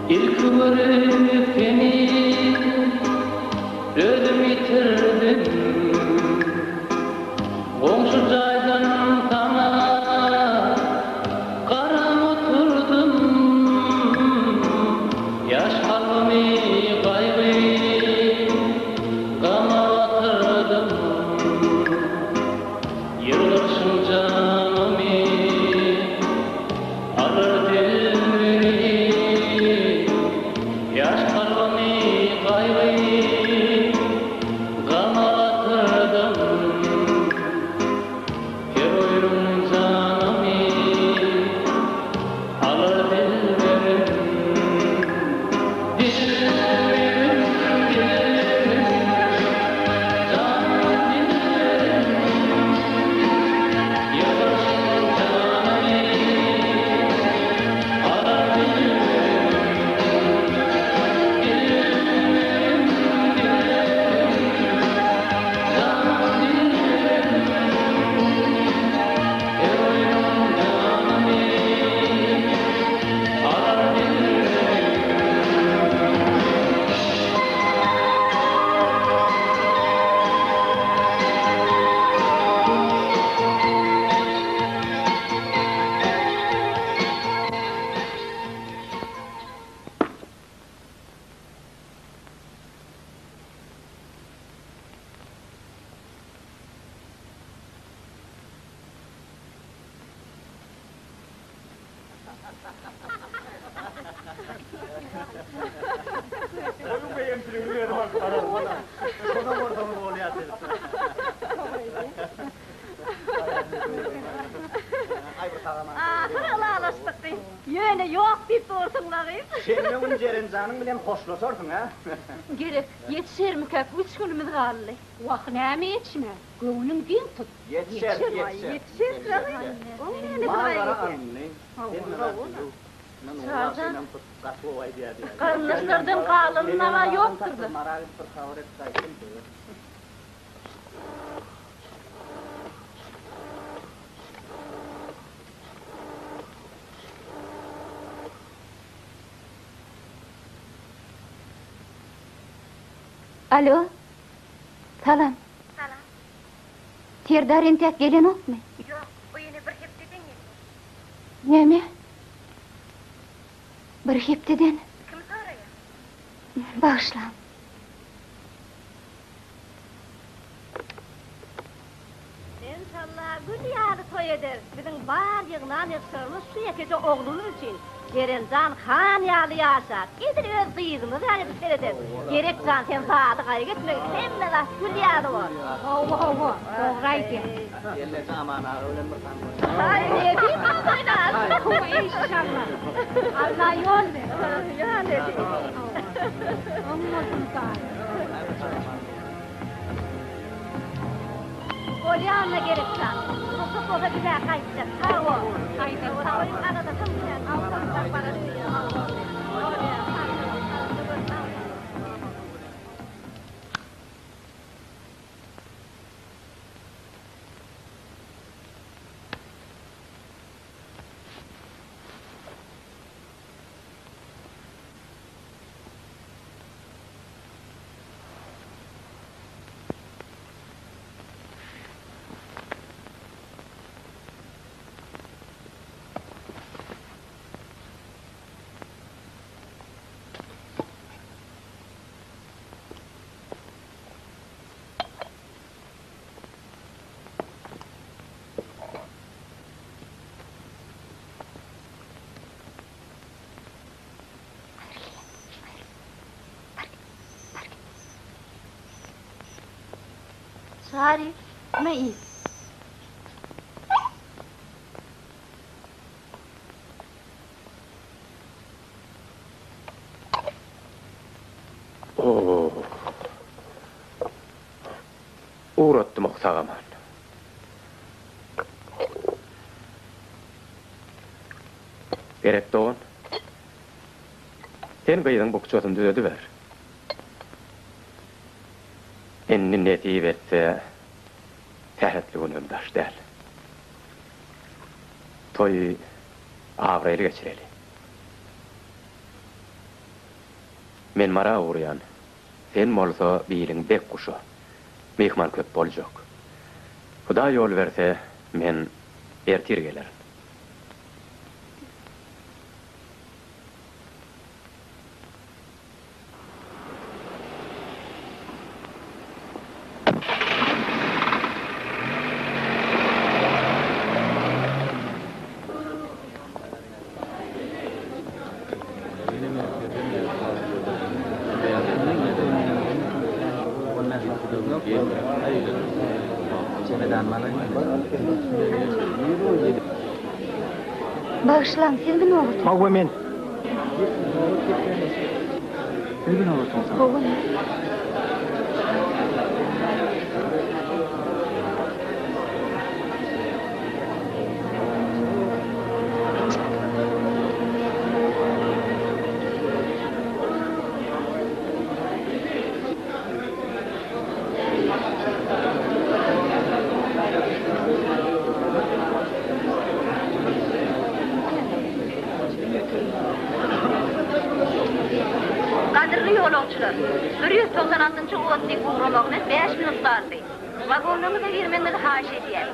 Ilki görüp seni özüm ýitirdim. Goňşy jaýdan saňa garam oturdym. Ýaş kalbymy gaýgy gama batyrdym. Ýylgyrşyň janymy alar dilberi, Ýaş kalbymy gaýgy gama batyrdym. Her oýnuň janymy alar dilberim. Dilberim, dilberim, janym dilberim. Ýylgyrşyň janymy alar dilberim. Dilberim, dilberim, janym dilberim. Her oýnuň janymy alar dilberim. Goýuň beýemçiligini özüm alyp bararyn. Şonam bolsaňyz bolýar siz. Ahyr ylalaşdyk gyz. Ýöne ýok diýip dursuň-la gyz. Şenbe güni Jerenjanyň bilen hoşlaşarsyň, hä? Gerek, ýetişermikäk, üç günümiz galdy. Wah, näme ýetişmez, göwnüň giň tut. Ýetişer, ýetişer. Ýetişer, gyz. Oň näme Mal-gara alyndy. Hemme zat düzüw. Garyndaşlardan galanyna-a ýokdur-da. Alo. Salam. Salam. Serdar entäk gelenokmy? Ýok, o ýene bir hepdeden gelýär. Näme? Bir hepdeden? Kim soraýar? Bagyşlaň. Enşalla gül ýaly toý ederis. Biziň bar ýygnan ýygşyrymyz şu ýekeje oglumyz üçin. Jerenjan han ýaly ýaşar. Edil öz gyzymyz ýaly edip serederis. Gerek jan sen zady gaýgy etmegin. Hemme zat gül ýaly bor. Hawa hawa, dogry aýdýaň. Gelneje Aman aga bilen bir tanyş. Aý nesip bolsa Hawa enşalla. Alla ýol bersin. Ýa nesip. Oň bolsun sag. Bolýanyna gerek jan. Rugsat bolsa bizä gaýtjak. Sag bol. Gaýdan sag bol. Aladasam kän. Awtobusa barar öýe. Bolýa. Sag bol. Şarik, me iý. Oh. Ugratdym ok sag-aman. Gerek dogan. Sen gyzyň bukjasyny düzediber. Indi nesip etse, sähetli günem daş däl. Toýy abraýly geçireli. Men Mara ugraýan. Sen bolsa biliň bek guşa. Myhman köp boljak. Hudaý ýol berse, men ertir gelerin. Bagyşlaň, sizmi nobatçy? Hawa, men. Sizmi nobatçy? Hawa, men. Gadyrly ýolagçylar, 196-njy otly ugramagyna bäş minut galdy. Wagonlaryňyza girmegiňizi haýyş edýäs.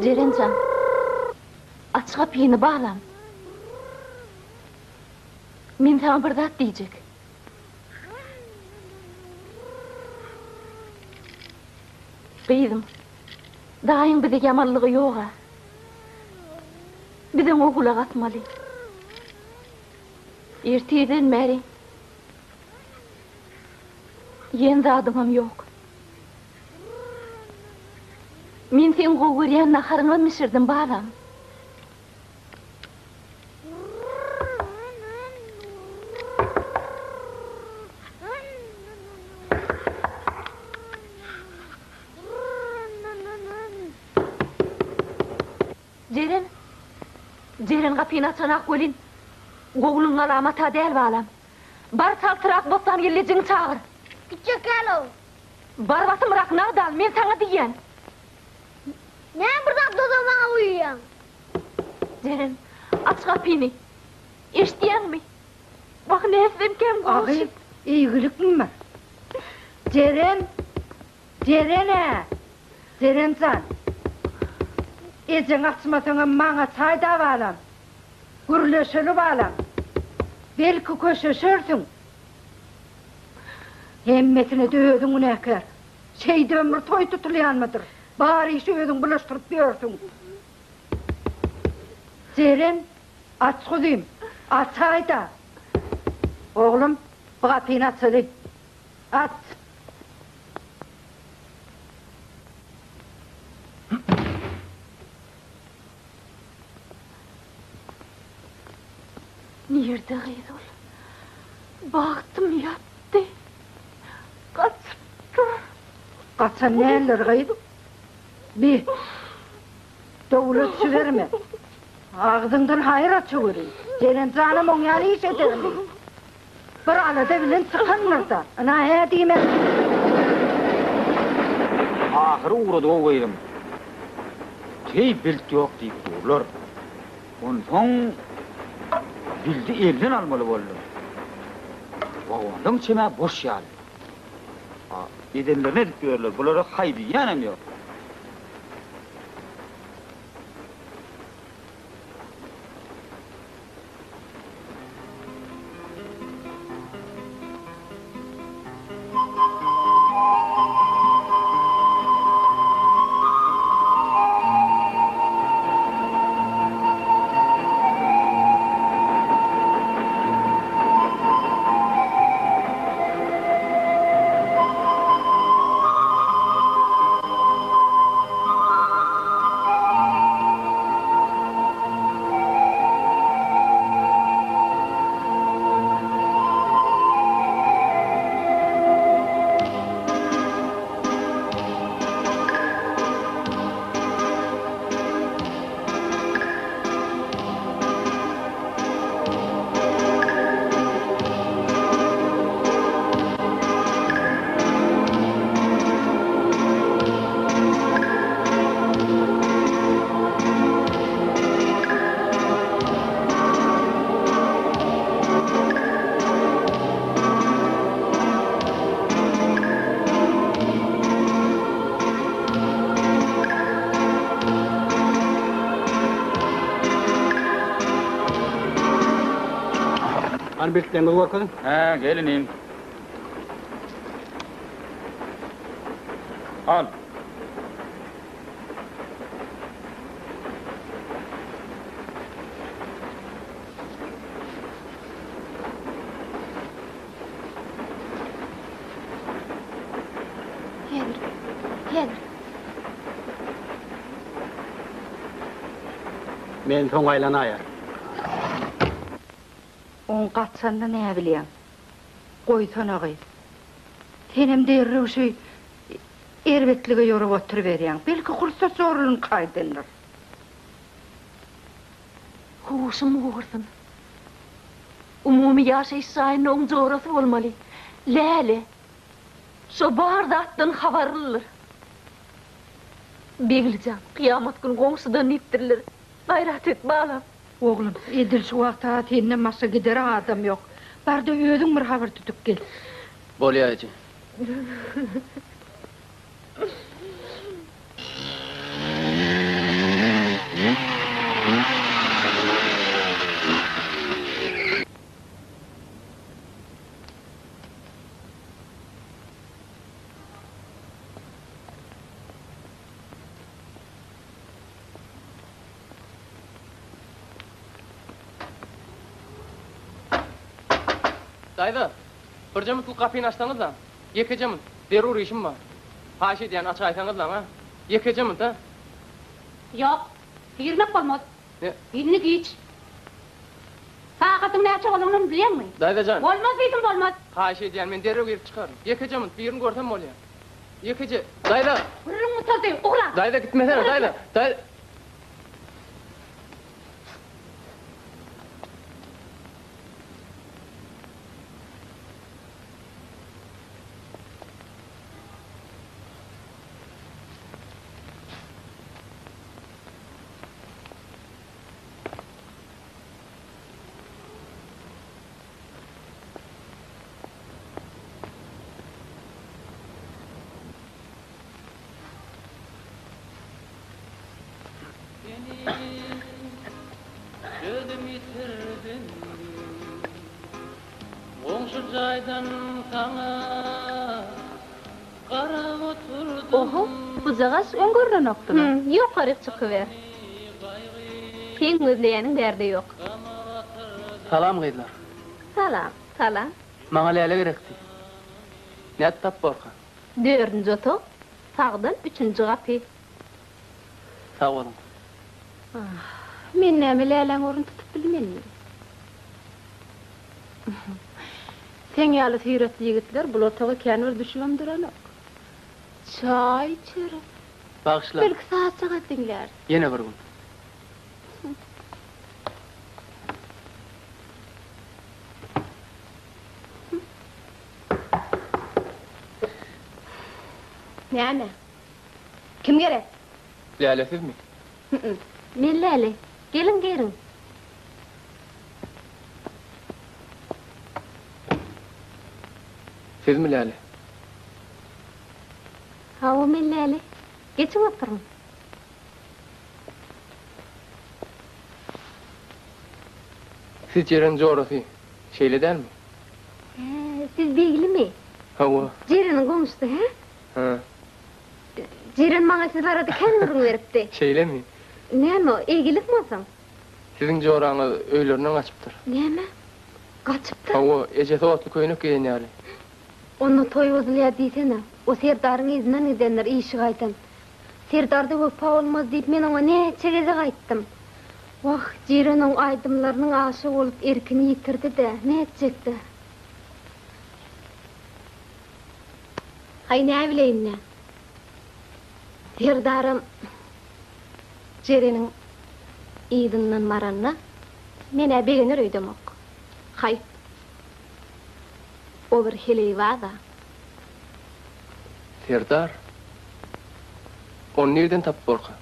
Jeren jan, aç gapyny balam. Men saňa bir zat diýjek. Gyzym, daýyň bize ýamanlygy ýog-a. Biz oňa gulak asmaly. Ertirden bäri iýen zadyňam ýok. Men seň gowy görýän naharyňam bişirdim, balam. Jeren, Jeren gapyny açanak welin, gowulygyň alamat-a däl balam. Bar çaltrak Bossan gelnejeňi çagyr. Gitjek ýaly-ow. Bar basymrak nagt al, men saňa diýýän. Näme bir zat bolsa maňa buýurýaň? Jeren, aç gapyny. Eşidýäňmi? Wah, nätsemkäm goňşy? A gyz, eýgilikmi? Jeren! Jeren-ä! Jeren jan! Ejeňi açmasaňam maňa çaý-da balam. Gürleşeli balam. Belki köşeşersiň. Hemmesine-de özüň günäkär. Şeýdibem bir toý tutulýanmydyr? Bar işi özüň bulaşdyryp ýörsüň. Jeren, aç guzym, açaý-da. Oglum, bu gapyny açaly. Aç. Nirde gyz ol? Bagtym ýatdy. Gaçypdyr. Gaçan däldir gyz. Bi, dowula düşüberme. Agzyňdan haýyr açaweri. Jeren janam oň ýaly iş edermi? Bir alada bilen çykandyr-da. Ynha, hä diýme. Ahyry ugrady-ow gyzym. Teý bilt ýok diýip durlar. Onsoň bildi elden almaly boldum. Wagonlaň içem-ä boş ýaly. A, edenlerini edip ýörler, bulara haý diýýänem ýok. Hany biltleriňizi görkeziň. Hä, gel inim. Al. Häzir, häzir. Men soň aýlanaýar. Oň gaçanyny näbilýäň? Goýsana gyz. Senem derrew şu erbetlige ýorup oturyberýäň. Belki Hursat zorlunyňky aýdandyr. Huşum gugursyn. Umumy ýaşaýyş jaýynda oň jorasy bolmaly. Läle. Şo bar zatdan habarlydyr. Begli jan, kyýamat güni goňşudan diýipdirler. Gaýrat et, balam. Oglum, edil şu wagt-a senden başga gidere adam ýok. Bar-da özüň bir habar tutup gel. Bolýa eje. Daýza, birje mutlyk gapyny açsaňyzlaň. Ýekeje munt. Zerur işim bar. Haýyş edýän, açaýsaňyzlaň, a? Ýekeje munt, a? Ýok, girmek bolmaz. Ne? Indi giç. Sagadyň näçe bolanyn bilýäňmi? Daýza jan. Bolmaz diýdim, bolmaz. Haýyş edýän, men derrew girip çykaryn. Ýekeje munt, birini görsem bolýar. Ýekeje. Daýza! Gürrüň gutardy, ugra! Daýza, gitmesene, daýza! Daýza! Seni özüm ýitirdim. Goňşy jaýdan saňa garap oturdym. Oho, bujagaş öň görnenokdy-la. Hüm, ýokaryk çykyber. Seň gözleýäniň bärde ýok. Salam gyzlar. Salam, salam. Maňa läle gerekdi. Nädip tapyp borka? Dördünji otag, sagdan üçünji gapy. Sag boluň. Ah, men näme läläň ornuny tutup bilmenmi? Seň ýaly syratly ýigitler bul otaga kän bir düşübem duranok. Çaý içeris. Bagyşla. Belki sazjagaz diňläris. Ýene bir gün. Näme? Kim gerek? Läle sizmi? Hü-ü. Men Läle. Geliň giriň. Sizmi Läle? Hawa men Läle. Geçiň oturyň. Siz Jeren jorasy, şeýle dälmi? Hä, siz Beglimi? Hawa. Jereniň goňşusy, hä? Hä. Jeren maňa siz barada kän gürrüň beripdi. Şeýlemi? Näme, eýgilikmi onsoň? Siziň joraňyz öýlerinden gaçypdyr. Näme? Gaçypdyr? Hawa, ejesi otly köýnek geýen ýaly. Onda toý bozulýar diýsene. O Serdaryň yzyndan gidendir, işi gaýdan. Serdarda wepa bolmaz diýip men oňa näçe gezek aýtdym. Wah, Jeren oň aýdymlarynyň aşygy bolup erkini ýitirdi-dä, nätjekdä? Haý, näbileýin-dä. Serdaram Jereniň yzyndan baranyna men-ä begener öýdemok. Haýp. O bir heleýbaz-a. Serdar? Ony nirden tapyp borka?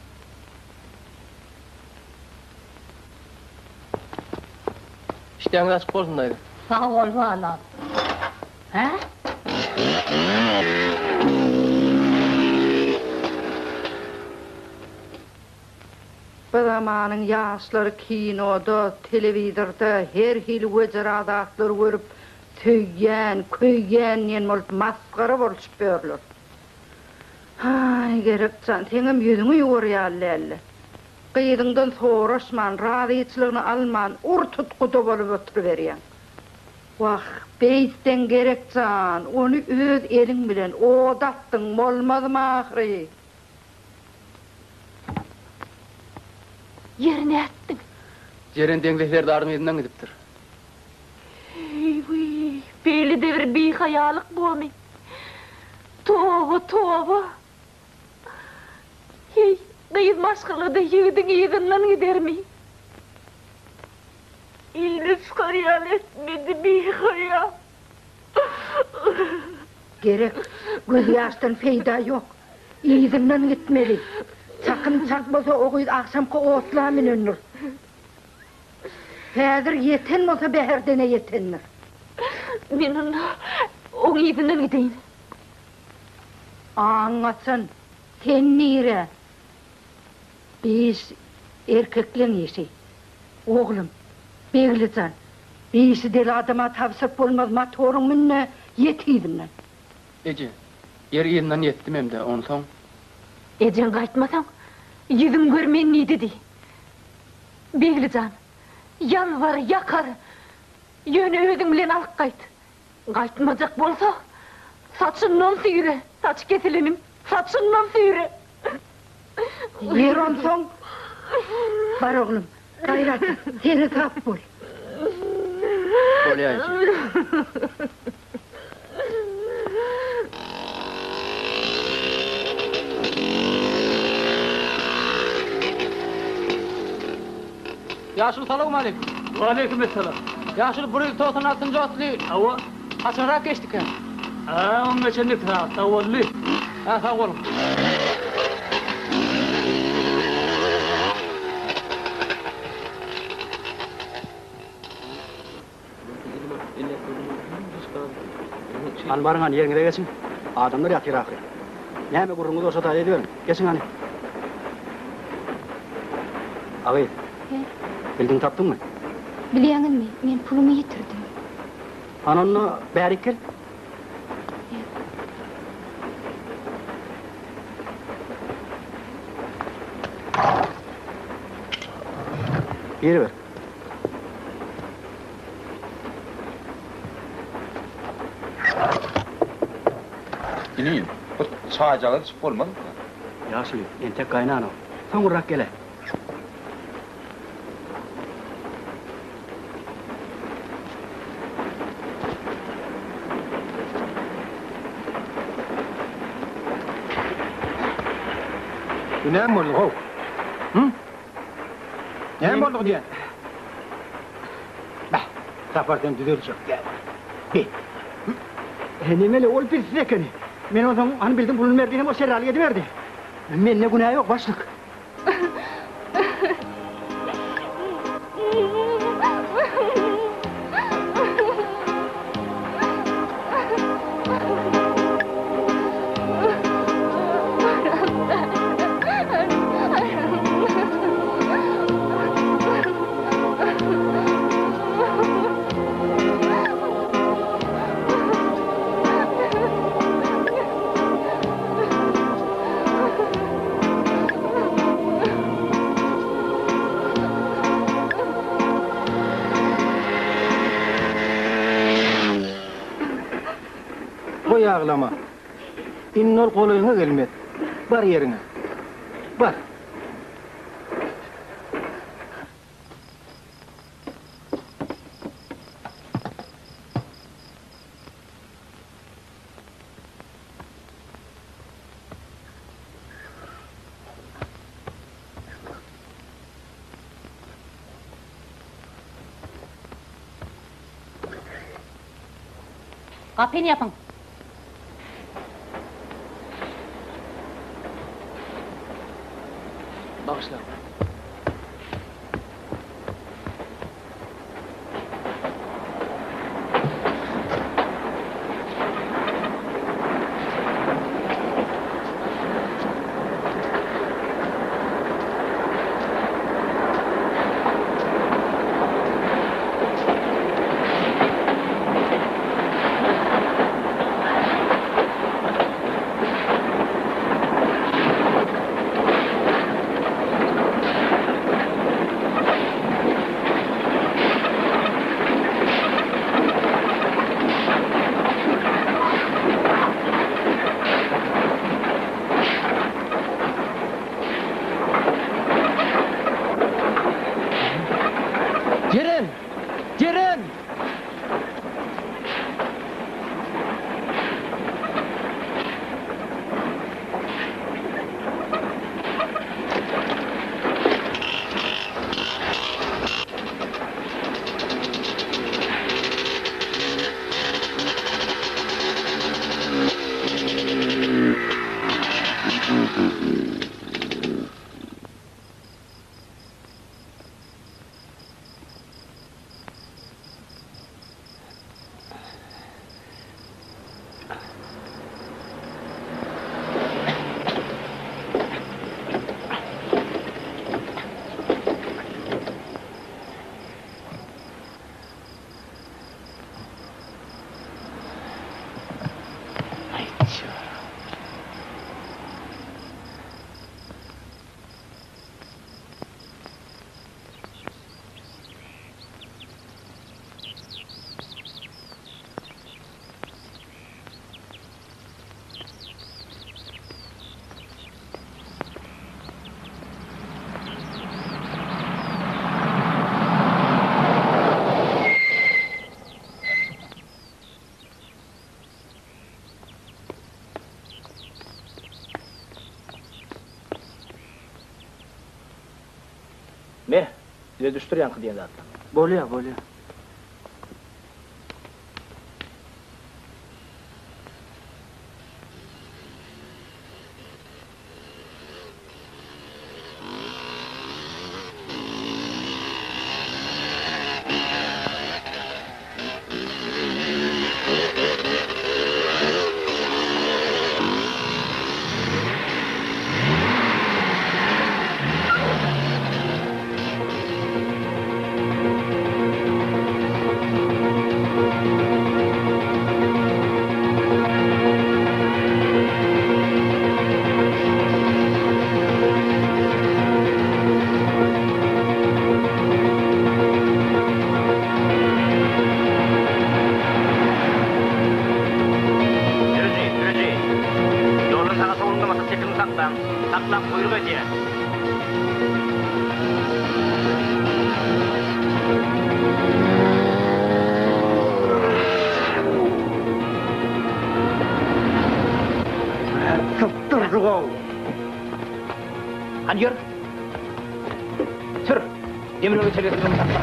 Işdäňiz açyk bolsun, daýza. Sag bol, balam. Hä? Bir. zamanyň ýaşlary kinoda, telewizorda her hili wejera zatlary görüp, söýýän, köýýän diýen bolup masgara bolşup ýörler. Haý, Gerek jan, seňem ýüzüňi ýuwar ýaly däldi. Gyzyňdan soraşman, razyçylygyny alman, ur-tut guda bolup oturyberýäň. Wah, beýtseň Gerek jan, ony öz eliň bilen oda atdyň bolmazmy ahyry? Ýeri nätdiň? Jeren deňze serdaryň yzyndan gidipdir. Eý-wiý, beýle-de bir bihaýalyk bomy? Toba, toba! Heý, gyz maşgala-da ýigidiň yzyndan gidermi? Ile çykar ýaly etmedi bihaýa. Gerek, gözýaşdan peýda ýok. Yzyndan gitmeli. Çakym çak bolsa o gyz agşamky otla münendir. Häzir ýeten bolsa Bäherdene ýetendir. Men onda oň yzyndan gideýin. Aň gaçan, sen nire? Bi iş erkekleň işi. Oglum, Begli jan, bi işi deli adama tabşyryp bolmaz, motoryň mün-de, ýet yzyndan. Eje, ýer yzyndan ýetdimem-dä, onsoň? Ejeň gaýtmasaň, ýüzüň gör men diýdi diý. Begli jan, ýalbar, ýakar, ýöne özüň bilen alyp gaýt. Gaýtmajak bolsa, saçyndan süýre, saçy kesileniň saçyndan süýre. Ýer onsoň, bar oglum, gaýrat et, seresap bol. Bolýa eje. Ýaşuly salowmaleýkim. Waleýkim essalam. Ýaşuly 196-njy otly. Hawa. Haçanrak geçdikä? Hä, oň geçenine iki sagat dagy boldy. Hä, sag boluň. Hany baryň hany ýeriňize geçiň. Adamlar ýatyr ahyry. Näme gürrüňiňiz bolsa daýy ediberiň. Geçiň hany. A gyz. He. Bildiň tapdyňmy? Bilýäňizmi, men pulumy ýitirdim. Hany onda bärik gel. He. Giriber. Inim, bir çaýjagaz içip bolmazmyka? Ýaşuly, entek gaýnanok. Soňurrak gel-ä. Bu näme boldy, how? Hü? Näme boldy diýýän? Beh, Sapar sen düzeljek däl. Be. Nemeli, ol bilsiz ekeni. Men onsoň hany bildim puluny ber diýsem, ol şerralyk ediberdi. Mende günä ýok, başlyk. Goý aglama. Indi ol golaýyňa gelmez. Bar ýeriňe. Bar. Gapyny ýapyň. Bagyşlaň. Düzedişdir ýaňky diýen zatlaryňy. Bolýa, bolýa. Sürüji, sürüji! Ýolda saga sowulda motosikliňi saklaň. Saklaň, buýruk edýän. Sypdyrdyg-ow! Hany ýör! Sür! Demir ýol geçelgesinde ony sakla!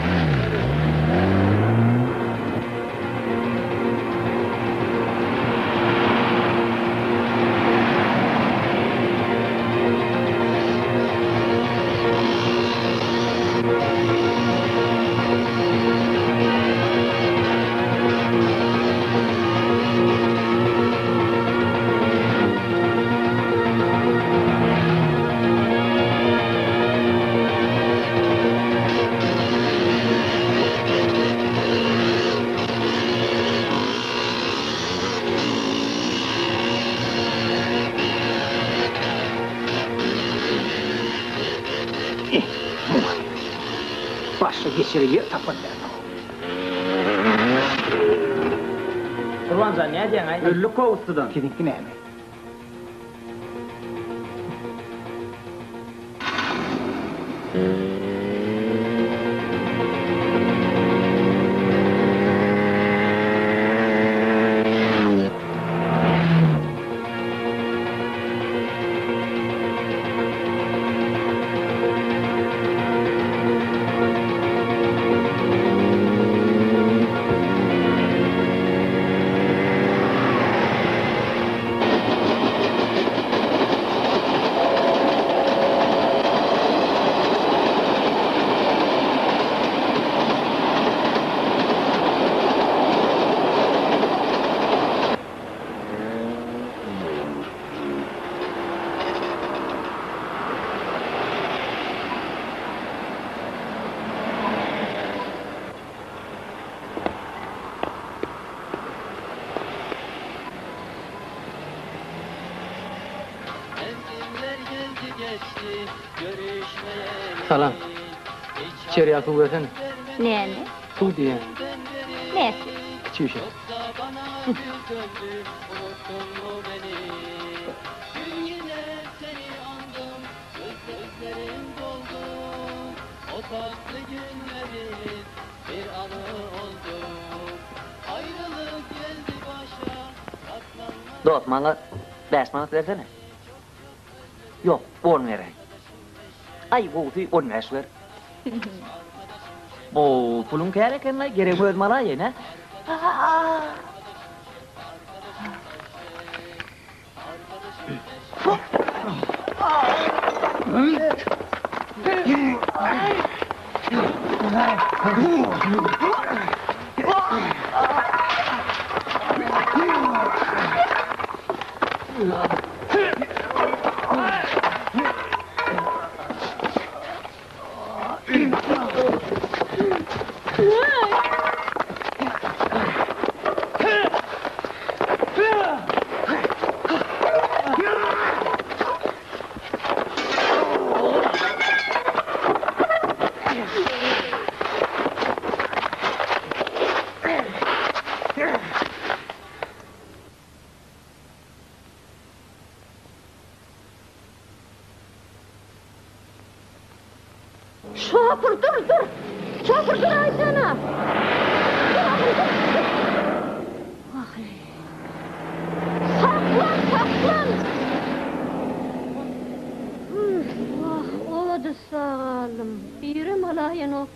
Eh, muňa başga geçere ýer tapan däl. Gurbanjan nädýäň-aý? Öldük gowusydan. Siziňki näme? Salam. Içer suw bersene. Näme? Suw diýýän. Näsi? Kiçi bir şey. Dost, maňa bäş manat bersene. Ýok, on beräý. Aý, gowusy on bäş ber. Bo, puluň kän eken-laý, geregimi özüm alaýyn, hä? Şopur dur dur. Şopur dur aýsana. Dur ahym dur. Wah. Saklan saklan. Wah, oda sagaldym. Birem alaýanok.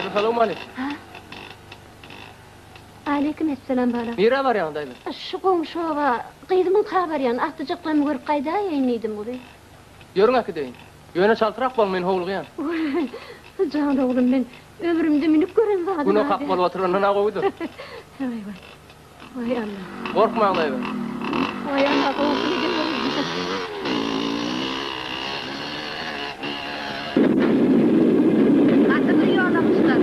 Daýza salowmaleýkim. Ha? Aleýkim essalam balam. Nirä barýaň daýza? Şu goňşy oba gyzymyňka barýan, agtyjaklarymy görüp gaýdaýaýyn diýdim guzy. Ýörüň äkideýin. Ýöne çaltrak boluň, men howlugýan. Waý, jan oglum men ömrümde münüp gören zadym-a Güne kak bolup oturandan-a gowudyr. Waý, waý. Waý Alla. Gorkmaň daýza. Waý Alla, gowusyny edeweri. Gadyrly ýolagçylar!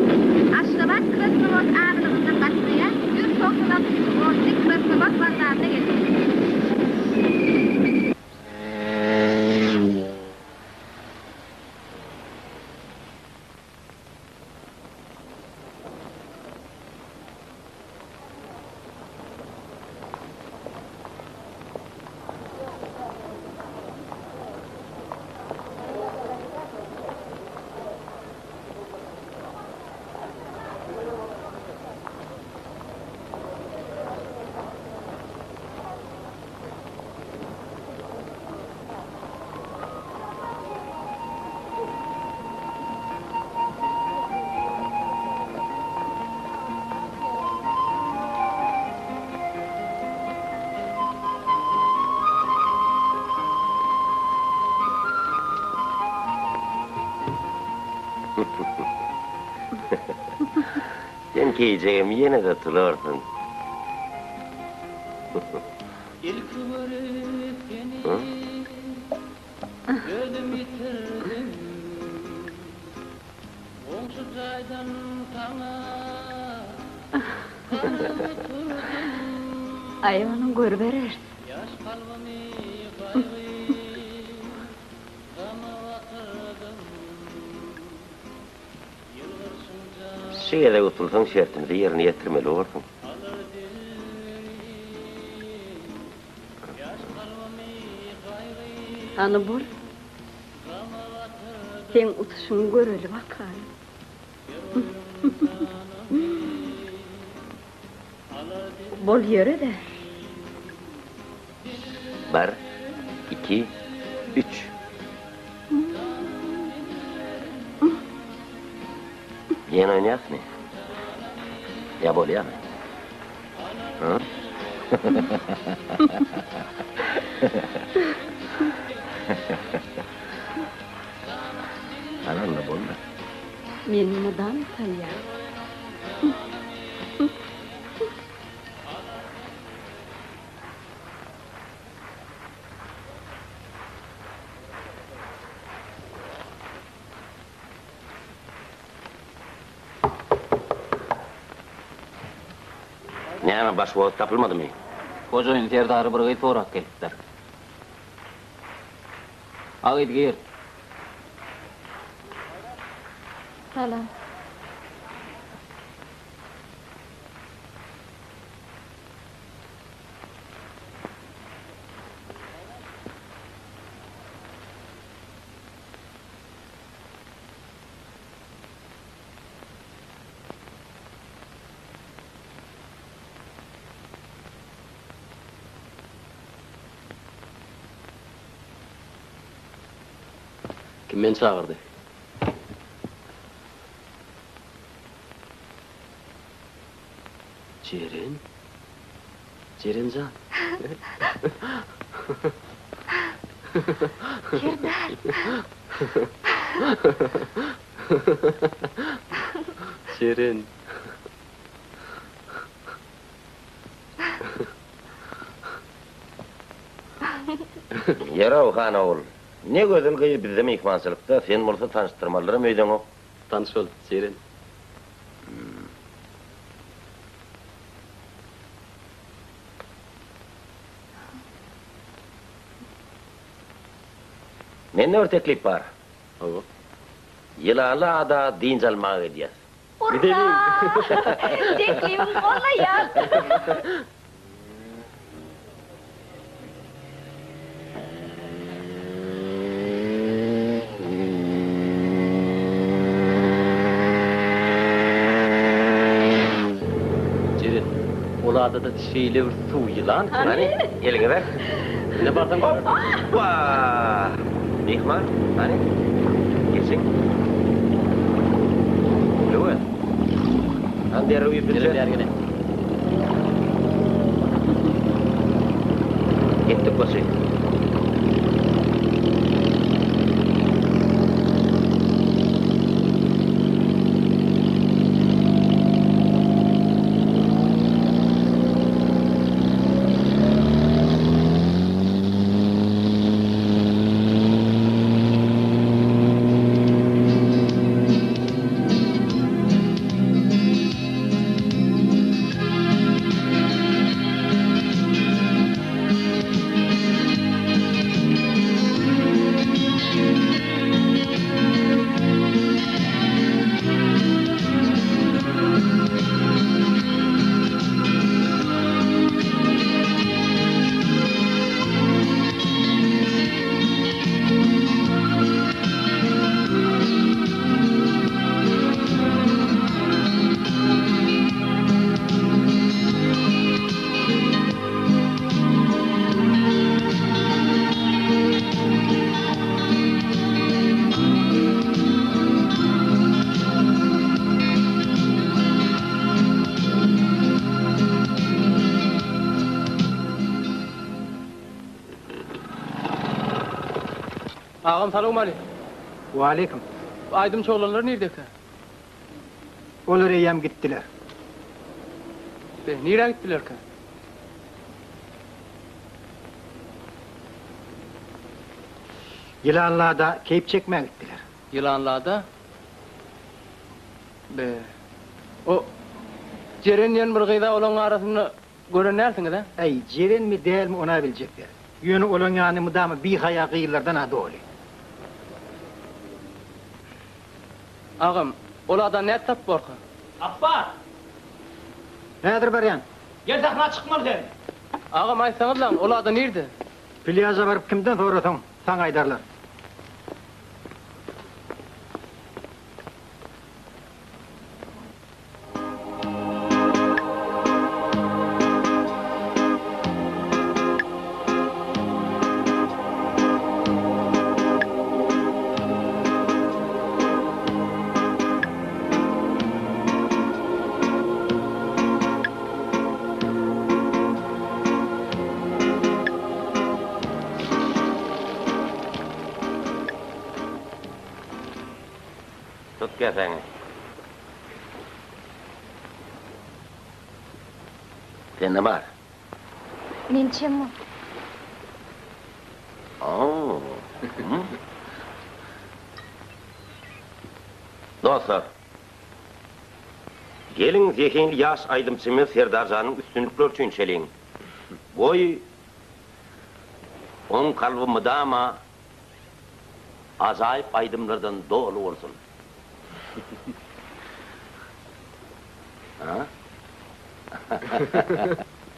Aşgabat Krasnowod aralygynda gatnaýan 196 njy otly Krasnowod wokzalyna geldi. Sen keýijegim ýene-de tularsyň. Ilki görüp seni özüm ýitirdim. Goňşy jaýdan saňa garap oturdym. Aý ony görübereris. Ýaş kalbymy gaýgy gama batyrdym. Şu gezek utulsaň şertimizi ýerine ýetirmeli borsuň. Hany bol. Seň utuşyňy göreli bakaly. Bol ýöre-de. Bir, iki, üç. Ýene oýnaýasmy? Ýa bolýamy? Hı? Hany onda boldy. Men mydam taýýar. Näme, baş wagt tapylmadymy? Hojaýyn serdary bir gyz sorap gelipdir. A gyz gir. Salam. Kim meni çagyrdy? Jeren? Jeren jan. Serdar. Jeren. Ýör-ow, han ogul. Ne gözel gyz bizde myhmançylykda, sen bolsa tanyşdyrmalydyram öýdeňok. Tanyş bol, Jeren. Mende bir teklip bar. Hawa. Ýylanly ada dynç almaga gidýäs. Urra! Teklibiňi gollaýan. Jeren, ol adada şeýle bir suw ýylan ki. Hany, eliňi ber. Ine barsaň görersiň. Hoppa! Myhman, hany, geçiň. Öwez. Al derrew ýüpünçe. Geliň bäri geliň. Gitdik goçy. Agam salowmaleýkim. Waleýkim. Bu aýdymçy oglanlar nirdekä? Olar eýýäm gitdiler. Be, nirä gitdilerkä? Ýylanlada keýp çekmäge gitdiler. Ýylanlada? Be, o Jeren diýen bir gyz-a olaň arasynda gören dälsiňiz-ä? Äý, Jerenmi, dälmi, on-a biljek däl. Ýöne olaň ýany mydama bihaýa gyzlardan-a doly. Agam, ol adany nädip tapyp borka? Apbas! Häzir barýan. Gel sahna çykmaly sen! Agam, aýtsaňyzlaň, ol ada nirde? Plýaža baryp kimden sorasaň, saňa aýdarlar. Tut käsäňi. Sende bar. Men içemok. Dostlar, geliň zehinli ýaş aýdymçymyz Serdarjanyň üstünlikleri üçin içeliň. Goý, oň kalby mydama ajaýyp aýdymlardan doly bolsun. Ha?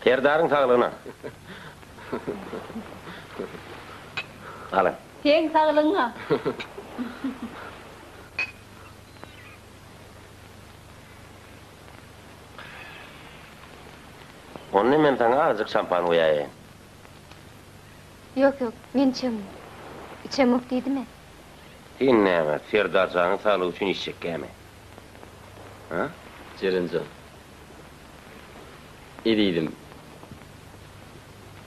Serdaryň saglygyna. Alyň. Seň saglygyňa. Onda men saňa azajyk şampan guýaýyn. Ýok, ýok, men içemok. Içemok diýdim-ä. Sen näme, Serdar janyň saglygy üçin içjekkämi? Ha? Jeren jan. Ezizim.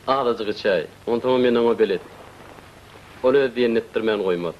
Azajyk içäý, onsoňam men oňa belet. Ol öz diýenini etdirmän goýmaz.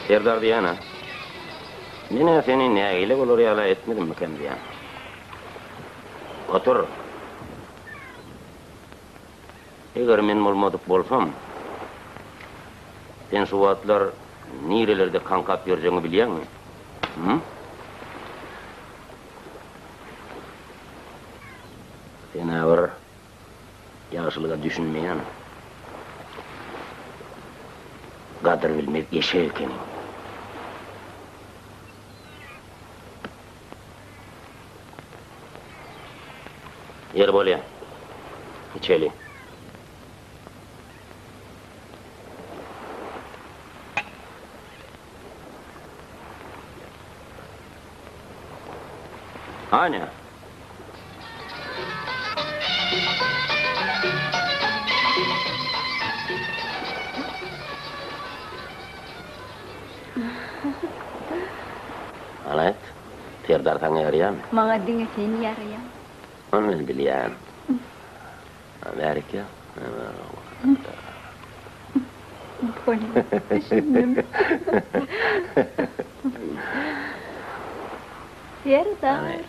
Serdar diýýän-ä. Men-ä seni nägile bolar ýaly etmedimmikäm diýýän. Otur. Eger men bolmadyk bolsam, sen şu wagtlar nirelerde kaňkap ýörjegiňi bilýäňmi? Hum? Sen-ä bir ýagşylyga düşünmeýän, gadyr bilmez eşek ekeniň. Ýeri bolýa. Içeli. Anýa. Hany aýt, Serdar saňa ýaraýarmy? Maňa diňe sen ýaraýaň. Ony men bilýän. Bärik gel. Bolýar, düşündim. Serdar.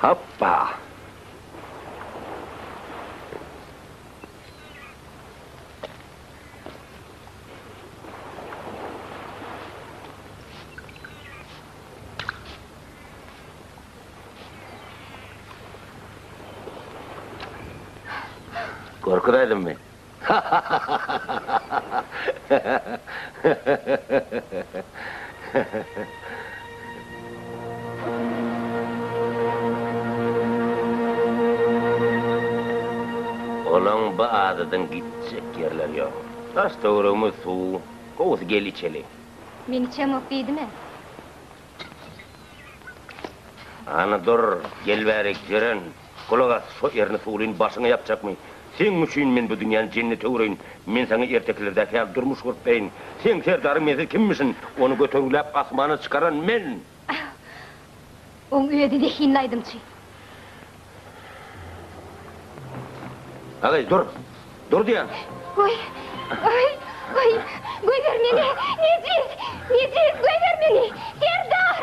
Hoppa! Gorkuzaydyňmy? Olaň bu adadan gitjek ýerleri ýok. Daş-töweregimiz suw, gowusy gel içeli. Men içemok diýdim-ä. Hany dur, gel bärik, Jeren. Gulak as, şo erni suwlyn başyňa ýapjakmy? Seň üçin men bu dünýäni jennete öwreýin. Men saňa ertekilerdäki ýaly durmuş gurup bereýin. Seň serdaryň mensiz kimmişin? Ony götergiläp asmana çykaran men! Oň özi zehinli aýdymçy. Agy, dur! Dur diýýän! Goý! Goý! Goý! Goýber meni! Nejis! Nejis! Goýber meni! Serdar!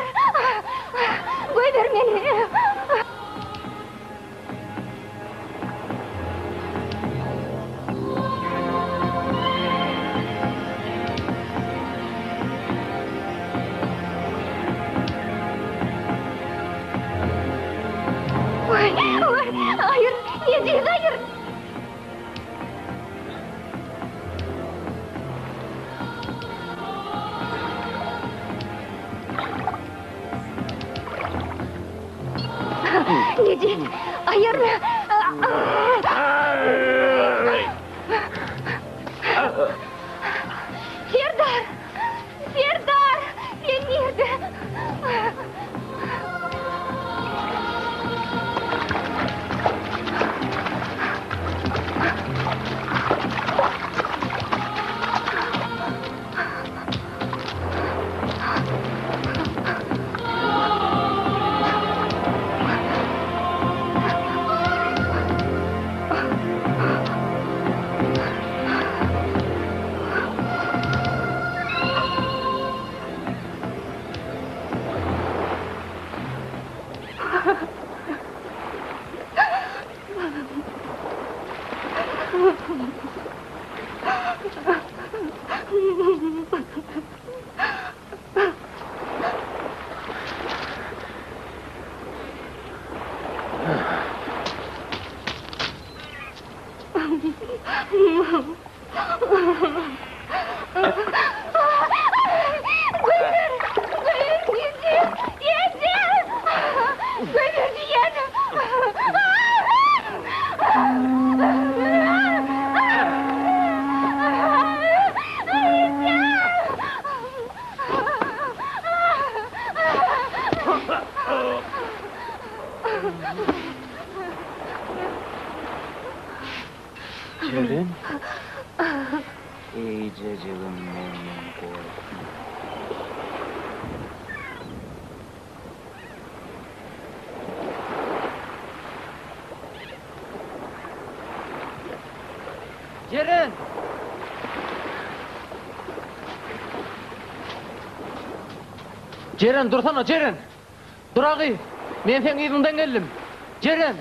Goýber meni! Goý! Goý! Aýyr! Nejis, aýyr! Nejis, aýyr! Serdar! Serdar! Sen nirde? Goýber! Goýber diýdim! Eje! Goýber diýýänim! Jeren? Eýjejigim menden gorkma. Jeren! Jeren dursana, Jeren! Dur a gyz! Men seň yzyňdan geldim. Jeren!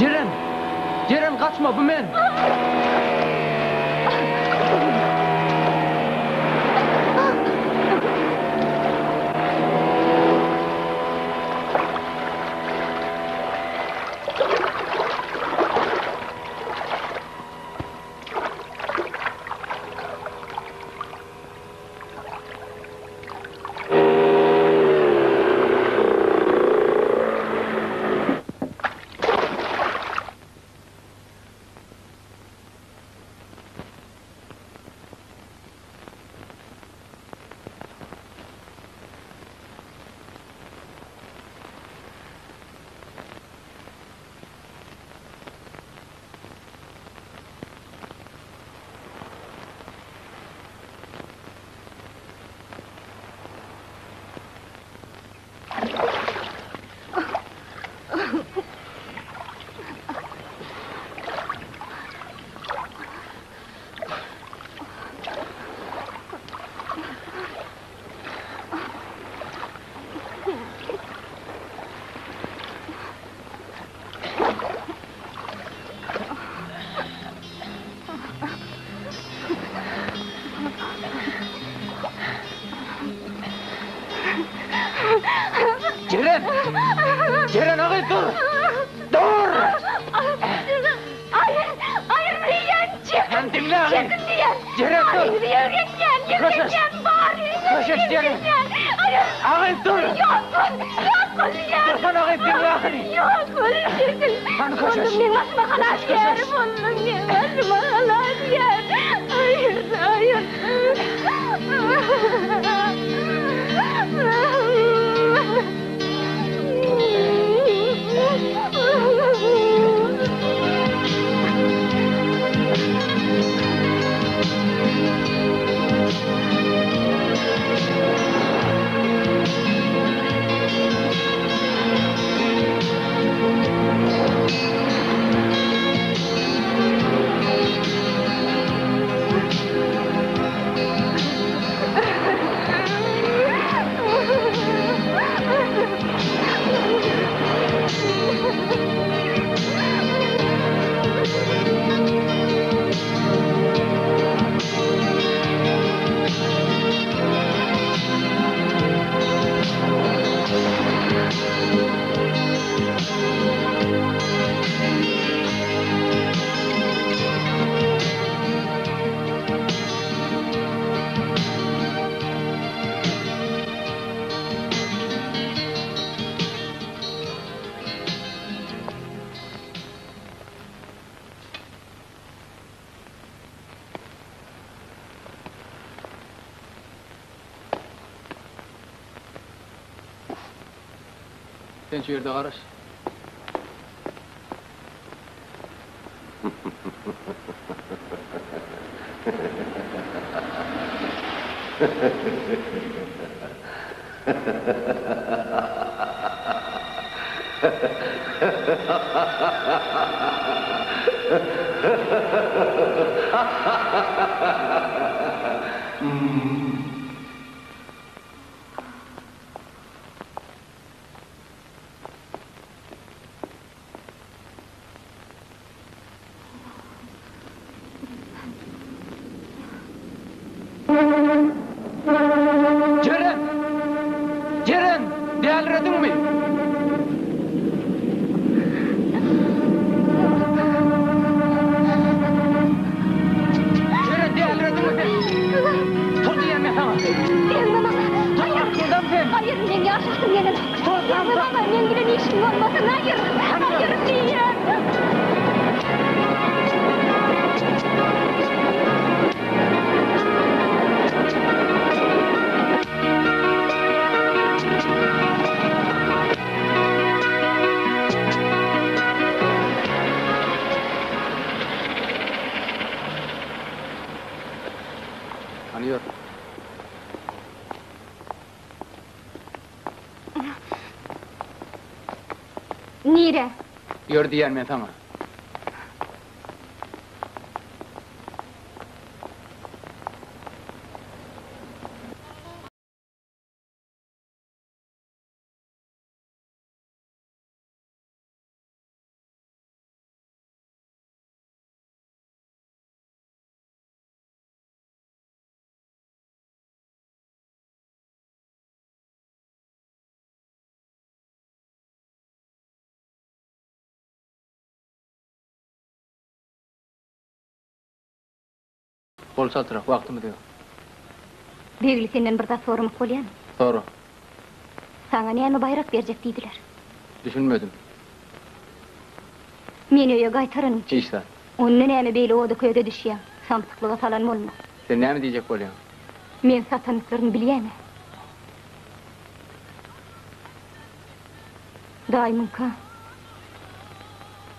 Jeren! Jeren gaçma bu men! Jeren! Jeren agy dur! Dur! Aýyr, aýyr diýýän, çekin! Hem diňle agy! Çekin diýýän! Jeren dur! Aýyr ýerleşýän, Köşeş! ýerleşýän, bar! Köşeş Jeren! Aýyr! Agy dur! Ýok, ýok diýýän! Dursana agy! Gyz diňle ahyry. Ýok, bolup çekil. Hany köşeş. Bolduň meň başyma halasgär bolduň meň başyma halasgär. Aýyr, aýyr. Sen şu ýerde garaş. Jeren! Jeren! Dälirediňmi? Jeren, dälirediňmi sen? Tur diýýän men saňa. Degme maňa! Tur, akyldan sen! Aýyr, meň ýaşasym gelenok. Tur, Degme maňa, meň bilen işiň bolmasyn, aýyr! Aýyr diýýän! Hany ýör. Nirä? Ýör diýýän men saňa. Bol çaltrak, wagtymyz ýok. Begli senden bir zat soramak bolýamy? Sora. Saňa näme baýrak berjek diýdiler? Düşünmedim. Meni öýe gaýtaranyň üçin. Hiç zat. Onda näme beýle oda-köze düşýäň? Samsyklyga salan bolma. Sen näme diýjek bolýaň? Men satanlyklaryny bilýän-ä. Daýymyňka.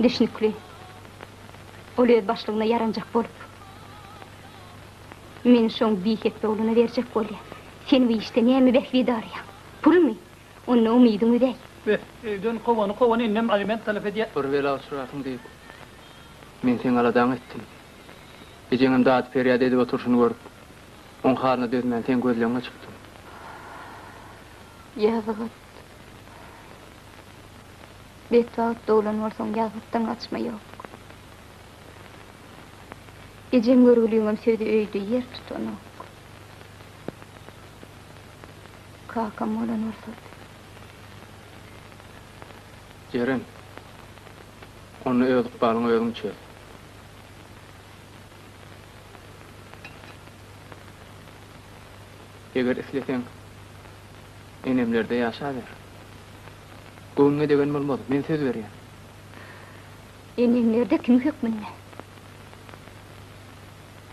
Düşnükli. Ol öz başlygyna ýaranjak bolup, meni şoň bihepbe ogluna berjek bolýa. Sen bu işde näme bähbit araýaň? Pulmy? Onda umydyňy üzäý. Beh, öýden kowany kowan indem aliment talap edýä. Bir bela uçrarsyň diýip, men seň aladaňy etdim. Ejeňem dady-perýat edip oturyşyny görüp, oň halyna dözmän seň gözlegiňe çykdym. Ýazygat. Betbagt doglan bolsaň ýazgytdan gaçma ýok. Ejeň görgüliňem sözi öýde ýer tutanok. Kakam bolan bolsady. Jeren, onda öz ykbalyňy özüň çöz. Eger isleseň, enemlerde ýaşaber. Göwnüňe degen bolmaz, men söz berýän. Eneň nirde kim hökmünde?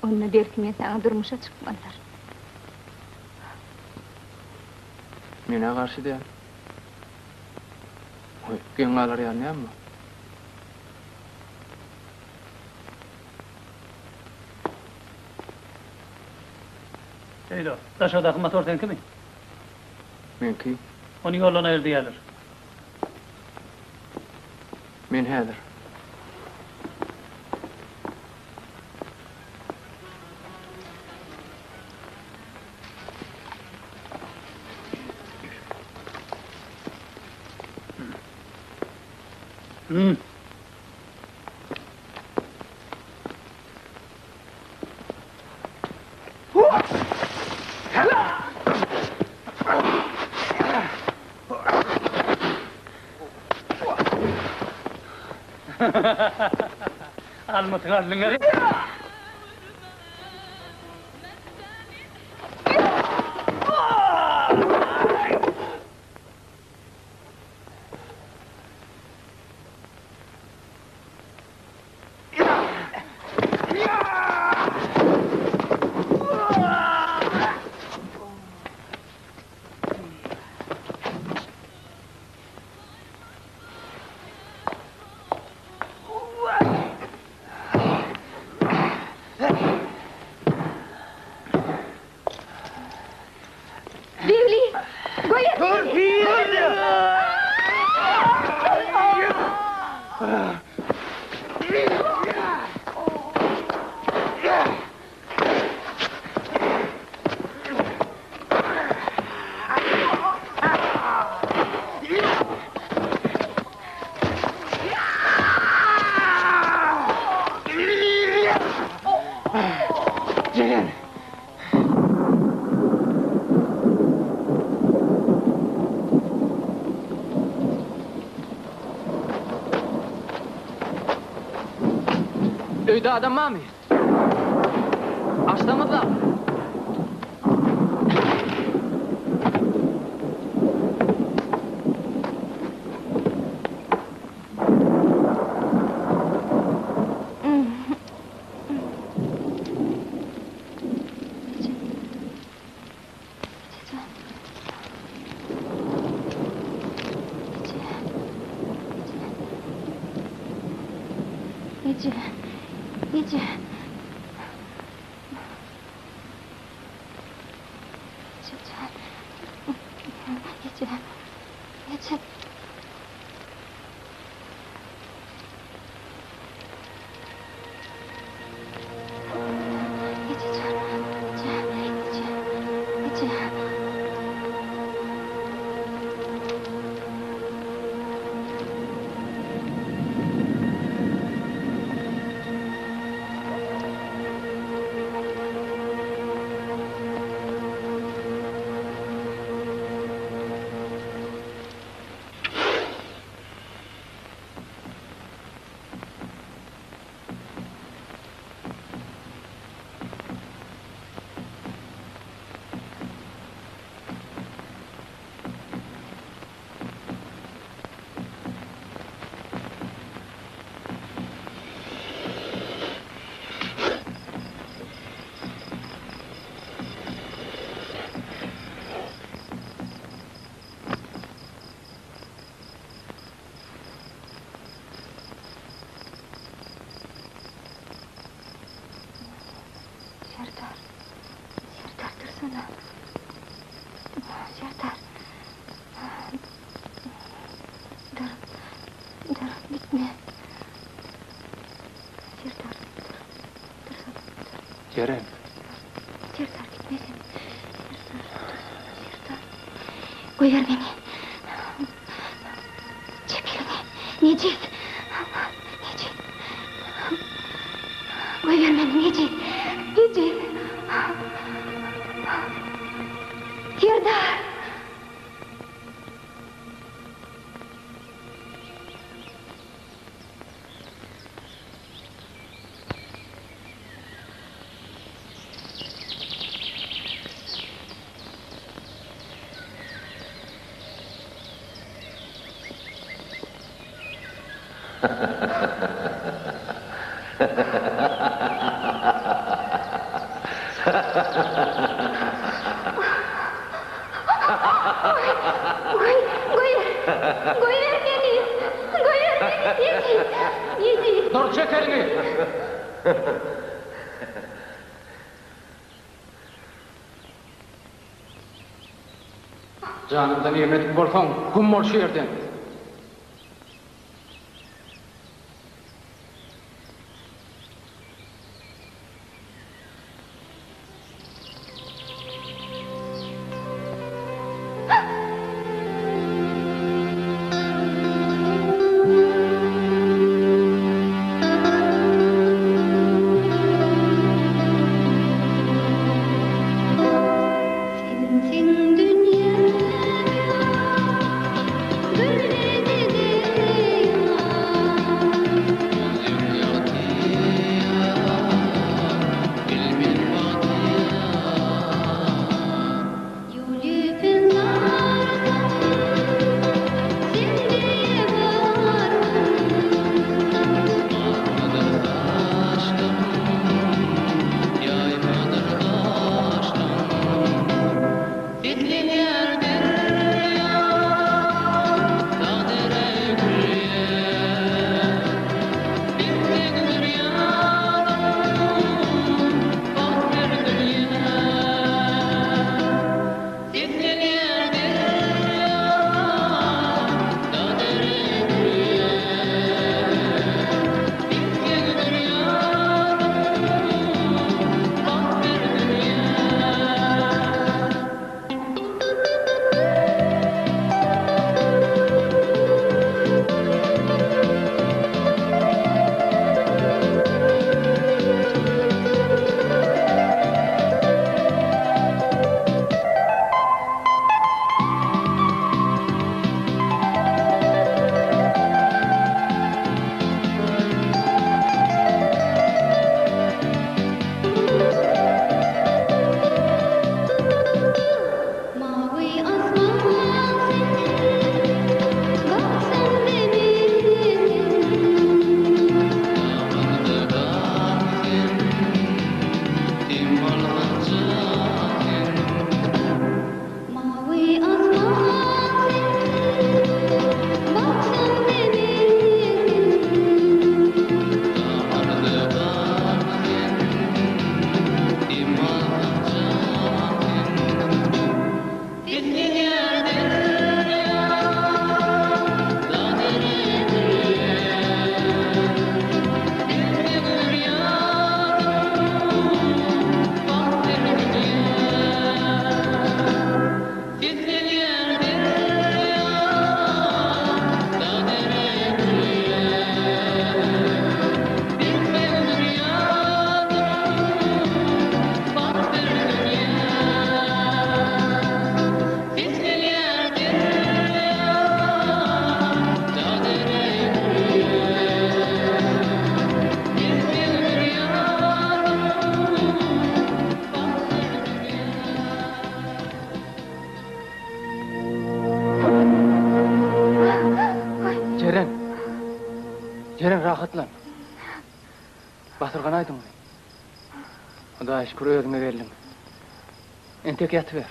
Onda belki men saňa durmuşa çykmalydyryn. Men-ä garşy däl. Goý, geň galar ýaly näme bar? Eý dost, daşardaky motor seňkimi? Meňki. Ony ýoldan aýyr diýýärler. Men häzir. Hmm. Almasyň aldyňa. Begli, goýber meni! Jeren! Öýde adam barmy? Açsaňyzla! Eje, eje. Eje jan. Eje, eje. Eje jan, eje, eje, eje. Serdar, Serdar dursana. Serdar. Dur, dur, gitme. Serdar, dur, dursana, dur. Jeren. Serdar, gitme sen. Serdar, dursana, Serdar. Goýber meni. Çek eliňi. Nejis. Nejis. Goýber meni, nejis. Nejis. Serdar! Goý, goýber, goýber meni, goýber meni, Neji, Neji. Dur, çek eliňi! Janymdan irmedik bolsaň, güm bol şu ýerden! Sensiň dünýäm güledi derýa. Gözüm ýagtyýar, bilmen bagtyýar. Ýol ýüpün sarsam, sende barmyn. Armadyr saçlarym, ýaýmadyr gaşlarym. Seslenýär derýa, dag-dere gülýär. Bilseňdir ýarym, bagt ber dünýä. Seslenýär derýa, dag-dere gülýär. Bilseňdir ýarym, bagt ber dünýä. Mawy asman sen, bak sen de meniň. Daňyňda daň sen, dem algança sen. Mawy asman sen, bak sen de meniň. Daňyňda daň sen, dem algança sen. Seslenýär derýa, dag-dere gülýär. Bilseňdir ýarym, bagt ber dünýä. Seslenýär derýa, dag-dere gülýär. Bilseňdir ýarym, bagt ber dünýä. Seslenýär derýa, dag-dere gülýär. Bilseňdir ýarym, bagt ber dünýä. Jeren! Jeren rahatlan. Basyrganaýdyňmy? Hudaýa şükür özüňe geldiň. Entek ýatyber.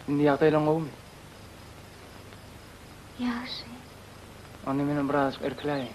Indi ýagdaýlaň gowumy? Ýagşy. Onda menem birazajyk irkiläýin.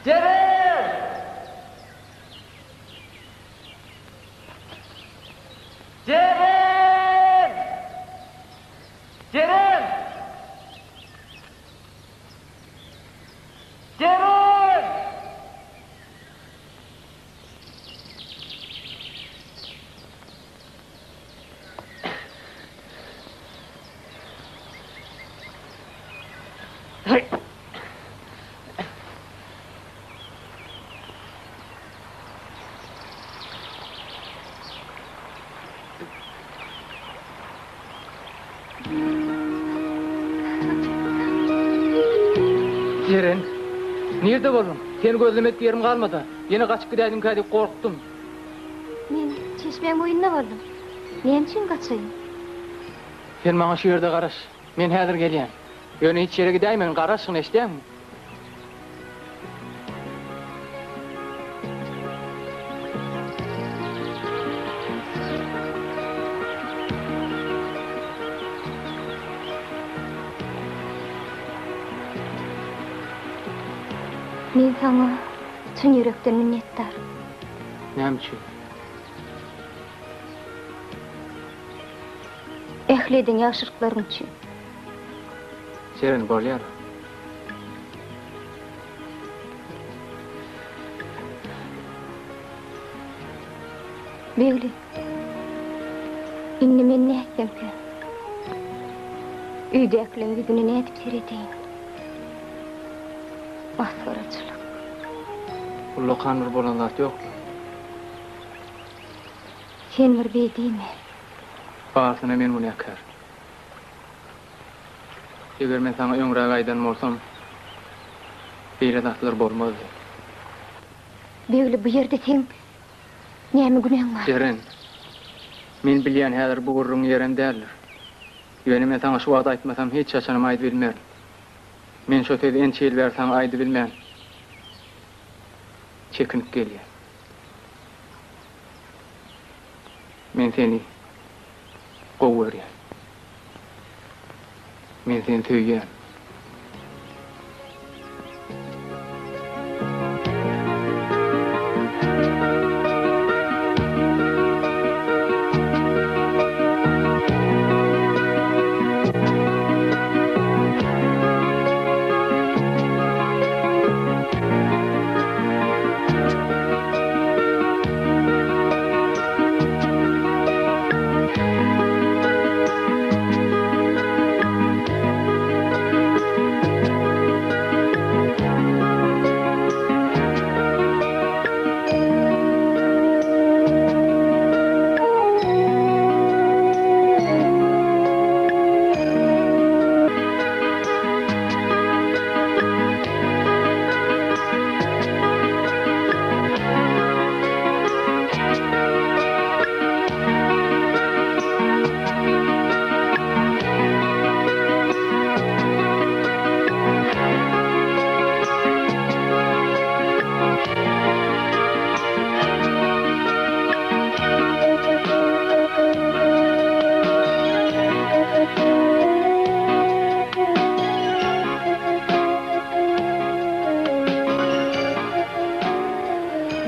Jeren! Jeren! Jeren! Jeren! Jeren, nirde bolduň? Seni gözlemedik ýerim galmady. Ýene gaçyp gidäýdiňkä diýip gorkdum. Men çeşmäň boýunda boldum. Näme üçin gaçaýyn? Sen maňa şu ýerde garaş. Men häzir gelýän. Ýöne hiç ýere gidäýmegin, garaşgyn, eşidýäňmi? Men saňa çyn ýürekden minnetdar. Näme üçin? Ähli eden ýagşylyklaryň üçin. Jeren, bolýar. Begli, indi men nätsemkä? Öýdäkileriň ýüzüne nädip seredeýin? Masgaraçylyk. Ullakan bir bolan zat ýok-la. Sen bir beý diýme. Barysyna men günäkär. Eger men saňa öňräk aýdan bolsam, beýle zatlar bolmazdy. Begli, bu ýerde seň näme günäň bar? Jeren, men bilýän häzir bu gürrüň ýerem däldir. Ýöne men saňa şu wagt aýtmasam hiç haçanam aýdybilmerin. Men şo sözi ençe ýyl bäri saňa aýdybilmän çekinip gelýän. Men seni gowy görýän. Men seni söýýän.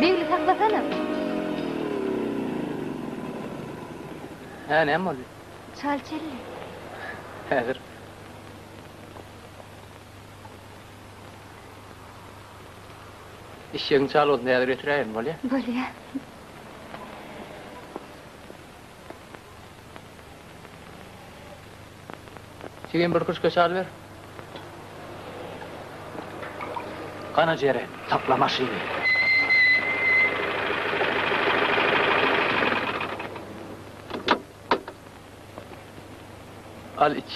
Begli saklasana. Hä, näme boldy? Çal çelli. Häzir. Işjegiň çal bolsun, häzir getiräýerin, bolýa? Bolýa. Jigim bir küşke çal ber. Gana Jeren, sakla maşyny. Al iç.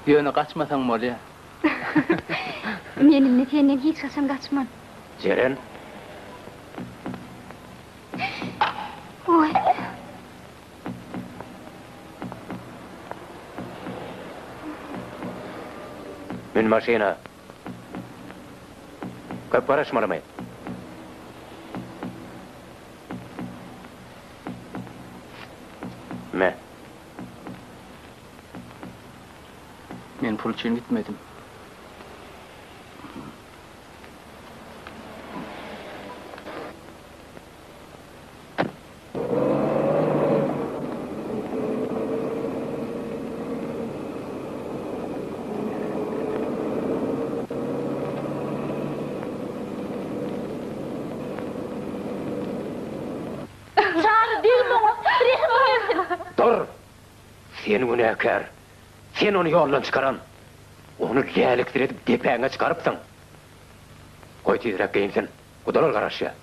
Ýöne gaçmasaň bolýa. Men indi senden hiç haçan gaçman. Jeren. Oý. Mün maşyna. Köp garaşmalymy? Me. Men pul üçin gitmedim. Çary, degme oňa, rehimiň gelsin! Dur! Sen günäkär! Sen ony ýoldan çykaran! Ony läliksiredip depäňe çykarypsyň! Goý tizräk geýinsin, gudalar garaşýar.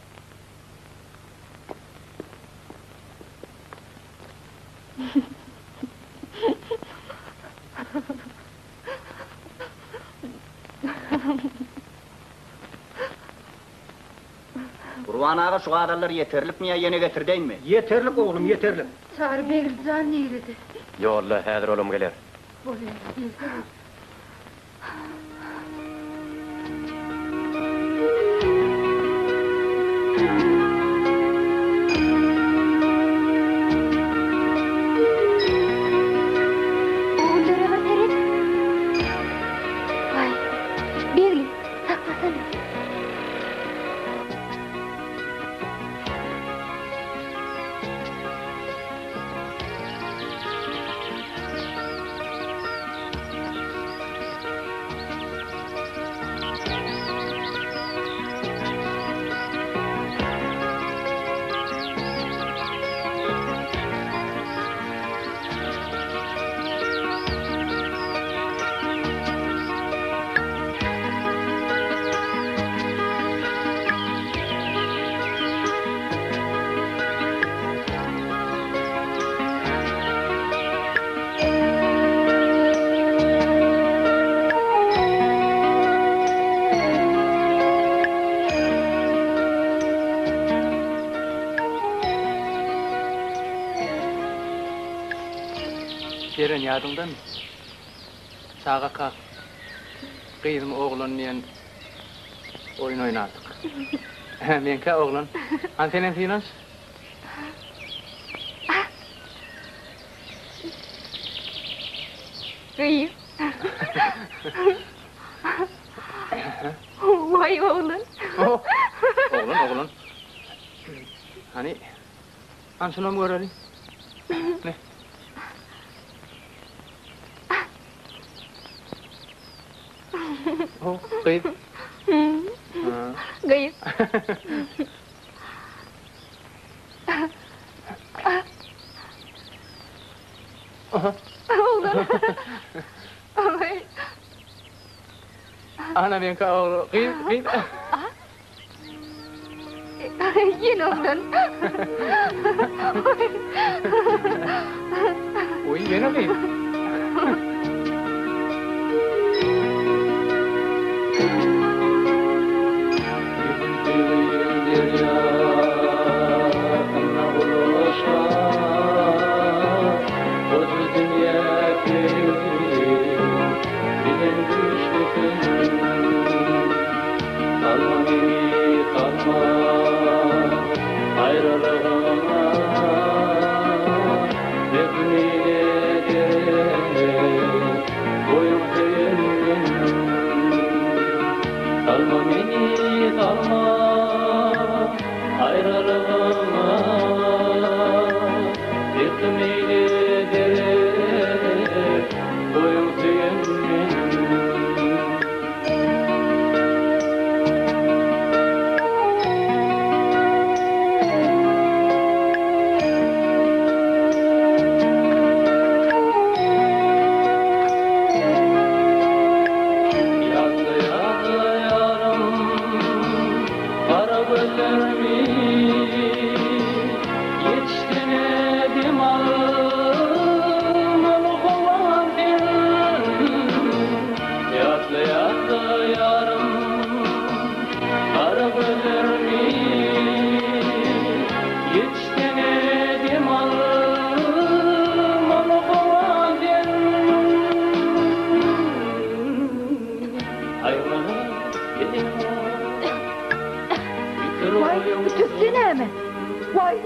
Gurban aga şu gazallar ýeterlikmi ýa ýene getirdeýinmi? Ýeterlik oglum, ýeterlik. Çary Begli jan nirede? Ýolda, häzir olam geler. Bolýar, gelse bol. Ogullere bir seret. Waý, Begli, saklasana. Jeren ýadyňdamy? Çagakak gyzmy oglan diýen oýun oýnardyk. Meňkä oglan. Hany senem synanyş. Gyz. Waý oglan. Oglan oglan. Hany hany şunam göreli. Ne? O gyz. Gyz. Oglan. Waý. Ana meňki oglan. Gyz, gyz. Ýene oglan. Oý, ýene gyz. Waý, bu tüsse näme? Waý,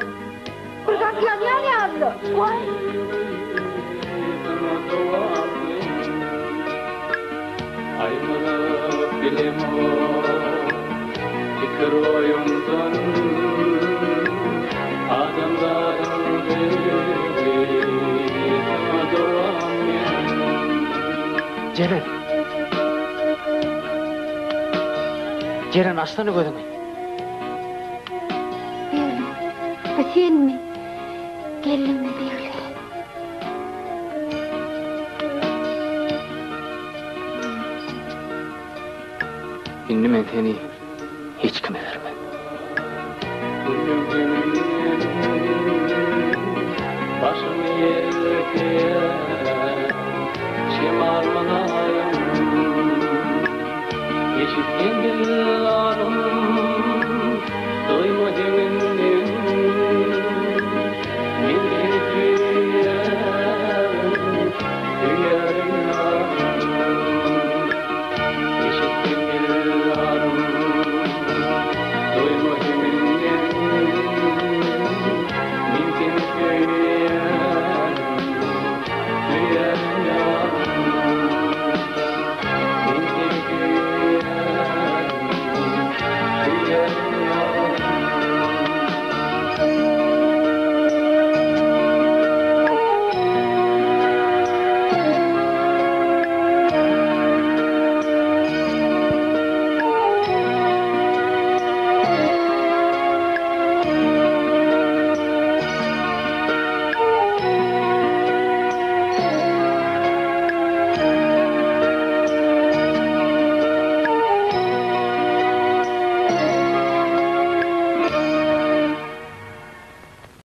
bir zat ýanýan ýaly. Waý. Bilemok pikir oýumdan Adamzadyň sözi saňa dowam meniň. Jeren! Jeren açsana gözüňi. Begli, bu senmi? Geldiňmi Begli? Indi men seni hiç kime bermen. Başym ýelpeýär, şemal maňa.